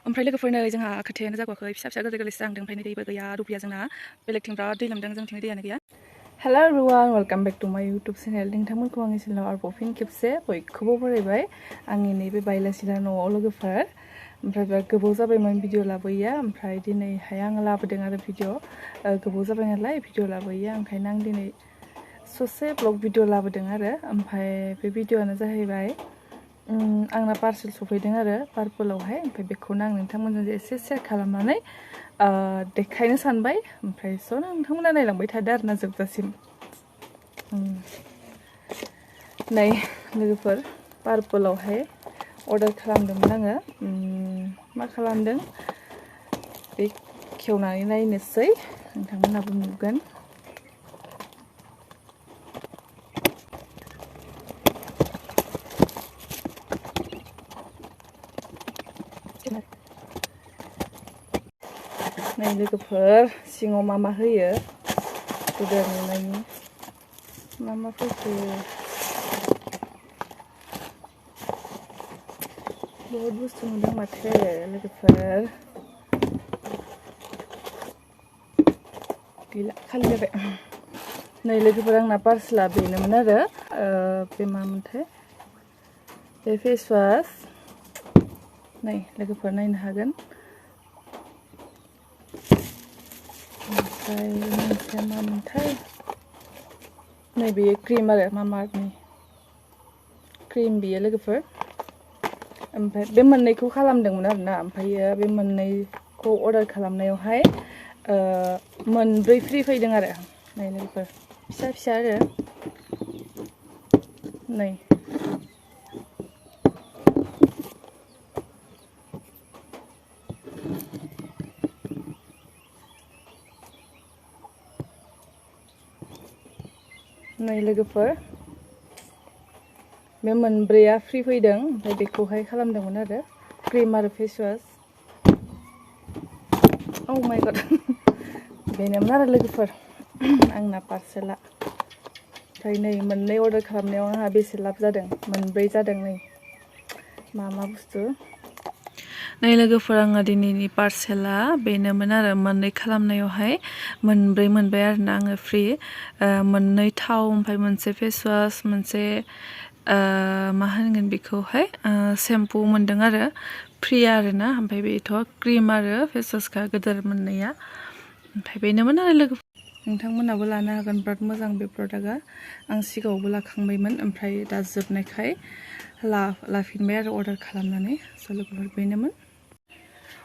ओमफ्राय लोगोफोरनो जोंहा खोथायानो जागोखै फिसा फिसा गोरलै गोरलैसो जाहांदों ओमफ्राय दैबो गैया दुब्लिया जोंना बेलेगथिं बिराद दै लोमदों जोंथिं दैयानो गैया hello everyone welcome back to my YouTube channel नोंथांमोनखौ आंनि चेनेलाव आरोबाव फिन खेबसे बयखौबो बरायबाय आंनि नैबे बायलासिला न'आव लोगोफोर ओमफ्राय बिराद गोबाव जाबायमोन भिडिअ लाबोयैया ओमफ्राय दिनैहाय आं लाबोदों आरो भिडिअ गोबाव जाबाय नालाय भिडिअ लाबोयैया ओंखायनो आं दिनै ससे ब्लग भिडिअ लाबोदों आरो ओमफ्राय बे भिडिअआनो जाहैबाय आंना पार्सेल सफैदों आरो पार्पलआवहाय ओमफ्राय बेखौनो आं नोंथांमोनजों एसे शेयार खालामनानै देखायनो सानबाय ओमफ्राय स' नोंथांमोना नायलांबाय थादो आरोना जोबजासिम नै लोगोफोर पार्पलआवहाय अर्डार खालामदोंमोन आङो मा खालामदों बे खेवनानै नायनोसै नोंथांमोनाबो नुगोन नै लोगोफोर सिङाव मा होयो गोदो नुनायनि मा फैखो बहुत बुस्थु नुदों माथो लोगोफोर गैला खालि जाबाय नै लोगोफोर आंना पार्सेला बेनोमोन आरो बे मामोनथाय बे फेस वाश नै लोगोफोर नायनो हागोन ओमफ्राय मोनसे मामोनथाय नै बेयो क्रिम आरो मामाआर्थनि क्रिम बेयो लोगोफोर ओमफ्राय बे मोननैखौ खालामदोंमोन आरोना ओमफ्रायो बे मोननैखौ अर्डार खालामनायावहाय मोनब्रै फ्रि फैदों आरो नै लोगोफोर फिसा फिसा आरो नै नै लोगोफोर बे मोनब्रैया फ्रि फैदों ओमफ्राय बेखौहाय खालामदोंमोन आरो क्रिम आरो फेस वाश औ माय गड बेनोमोन आरो लोगोफोर आंना पार्सेला ओमफ्राय नै मोननै अर्डार खालामनायाव आंहा बेसे लाब जादों मोनब्रै जादों नै मा बुस्थु नै लोगोफोर आंना दिनैनि पार्सेला बेनोमोन आरो मोननै खालामनायावहाय मोनब्रै मोनबाय आरोना आङो फ्रि मोननै थाव ओमफ्राय मोनसे फेस वाश मोनसे मा होनगोन बेखौहाय सेम्पु मोनदों आरो फ्रि आरोना ओमफ्राय बेथ' क्रिम आरो फेस वाशखा गोदोर मोननैया ओमफ्राय बेनोमोन आरो लोगो नोंथांमोनाबो लानो हागोन बिराद मोजां बे प्रडाक्टआ आं सिगाङावबो लाखांबायमोन ओमफ्राय दा जोबनायखाय लाफिनबाय आरो अर्डार खालामनानै स' लोगोफोर बेनोमोन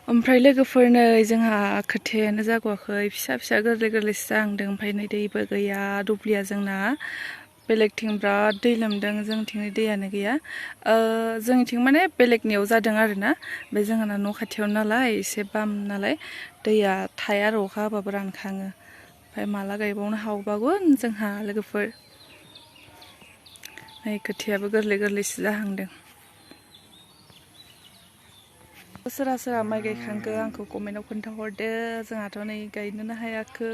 ओमफ्राय लोगोफोरनो जोंहा खोथायानो जागोखै फिसा फिसा गोरलै गोरलैसो जाहांदों ओमफ्राय नै दैबो गैया दुब्लिया जोंना बेलेगथिं बिराद दै लोमदों जोंथिं दैयानो गैया जोंनिथिं माने बेलेगनियाव जादों आरोना बे जोंहाना न' खाथियाव नालाय एसे बाम नालाय दैया थाया आरो अखा हाबाबो रानखाङो ओमफ्राय माला गायबावनो हाबावगोन जोंहा लोगोफोर नै खोथियाबो गोरलै गोरलैसो जाहांदों सोरबा सोरबा माइ गायखांखो आंखौ कमेन्टआव खोन्थाहरदो जोंहाथ' नै गायनोनो हायाखै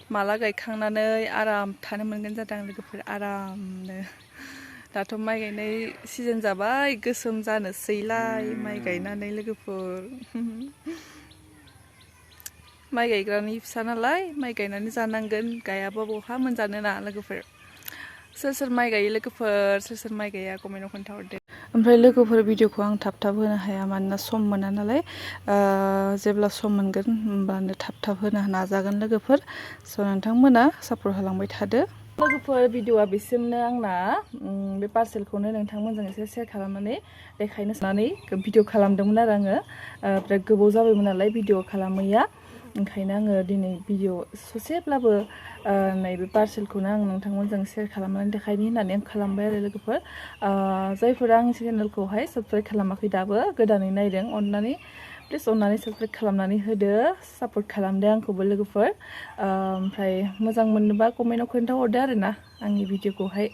माला गायखांनानै आराम थानो मोनगोन जादों लोगोफोर आरामनो दाथ' माइ गायनाय सिजन जाबाय गोसोम जानोसैलाय माइ गायनानै लोगोफोर माइ गायग्रानि फिसा नालाय माइ गायनानै जानांगोन गायाबा बहा मोनजानो ना लोगोफोर सोर माइ गायो लोगोफोर सोर माइ गाया कमेन्टआव खोन्थाहरदो ओमफ्राय लोगोफोर भिडिअखौ आं थाब होनो हाया मानोना सम मोना नालाय जेब्ला सम मोनगोन होमबानो थाब होनो नाजागोन लोगोफोर स' नोंथांमोना सापर्ट होलांबाय थादो लोगोफोर भिडिअआ बिसिमनो आंना बे पार्सेलखौनो नोंथांमोनजों एसे शेयार खालामनानै देखायनो साननानै भिडिअ खालामदोंमोन आरो आङो बिराद गोबाव जाबायमोन नालाय भिडिअ खालामैया ओंखायनो आङो दिनै भिडिअ ससेब्लाबो नैबे पार्सेलखौनो आं नोंथांमोनजों शेयार खालामनानै देखायनो होननानै आं खालामबाय आरो लोगोफोर जायफोरा आंनि चेनेलखौहाय साबस्क्राइब खालामाखै दाबो गोदानै नायदों अननानै प्लिज अननानै साबस्क्राइब खालामनानै होदो सापर्ट खालामदो आंखौबो लोगोफोर ओमफ्राय मोजां मोनोबा कमेन्टआव खोन्थाहरदो आरोना आंनि भिडिअखौहाय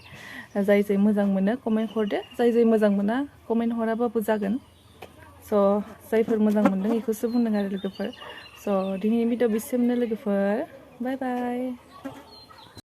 जाय मोजां मोनो कमेन्ट हरदो जाय मोजां मोना कमेन्ट हराबाबो जागोन स' जायफोर मोजां मोनदों बेखौसो बुंदों आरो लोगोफोर स' दिनैनि भिडिअ बिसिमनो लोगोफोर बाय बाय